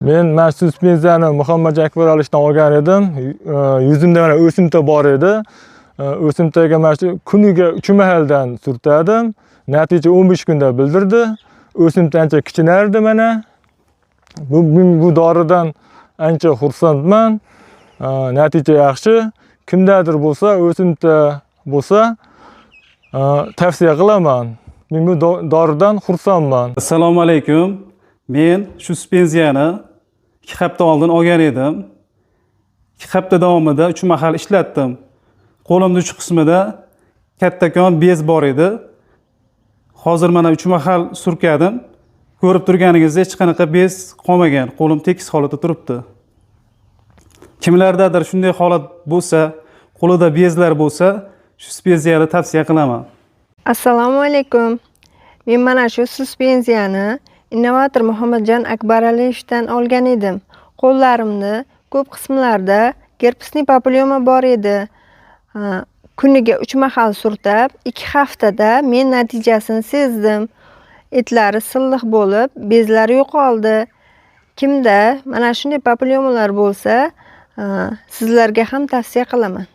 Men mana suspenziyani Muhammad Akbar Alishdan olgan edim. Yuzimda mana o'simta bor edi. O'simtaga mana shu kuniga 3 mahaldan surtadim. Natija 15 kunda bildirdi. O'simta ancha kichinardi mana. Bu doridan ancha xursandman. Natija yaxshi. Kimdadir bo'lsa, o'simta bo'lsa, tavsiya qilaman. Men bu doridan xursandman. Assalomu alaykum. Men suspenziyani 2 hafta oldin olgan edim. 2 hafta davomida 3 mahal ishlatdim. Qo'limni uch qismida kattakon bez bor edi. Hozir mana 3 mahal surkadim. Ko'rib turganingizdek hech qanaqa bez qolmagan. Qo'lim tekis holatda turibdi. Kimlardadir shunday holat bo'lsa, qo'lida bezlar bo'lsa, suspenziyani tavsiya qilaman. Assalomu alaykum. Men mana shu suspenziyani innovator Muhammadjon Akbaraliyevdan olgan edim. Qo'llarimni ko'p qismlarida gerpesli papilloma bor edi. Kuniga 3 mahal surtab, 2 haftada men natijasini sezdim. Etlari silliq bo'lib, bezlari yo'qoldi. Kimda mana shunday papillomalar bo'lsa, sizlarga ham tavsiya qilaman.